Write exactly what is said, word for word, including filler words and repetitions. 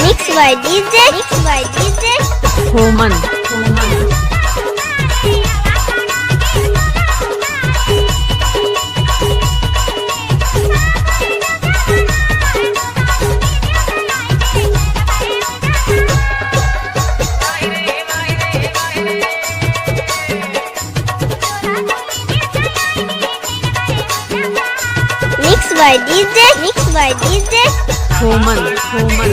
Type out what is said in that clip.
Mix by D J, mix by D J Homan. Mix by D J, mix by D J Homan, Homan.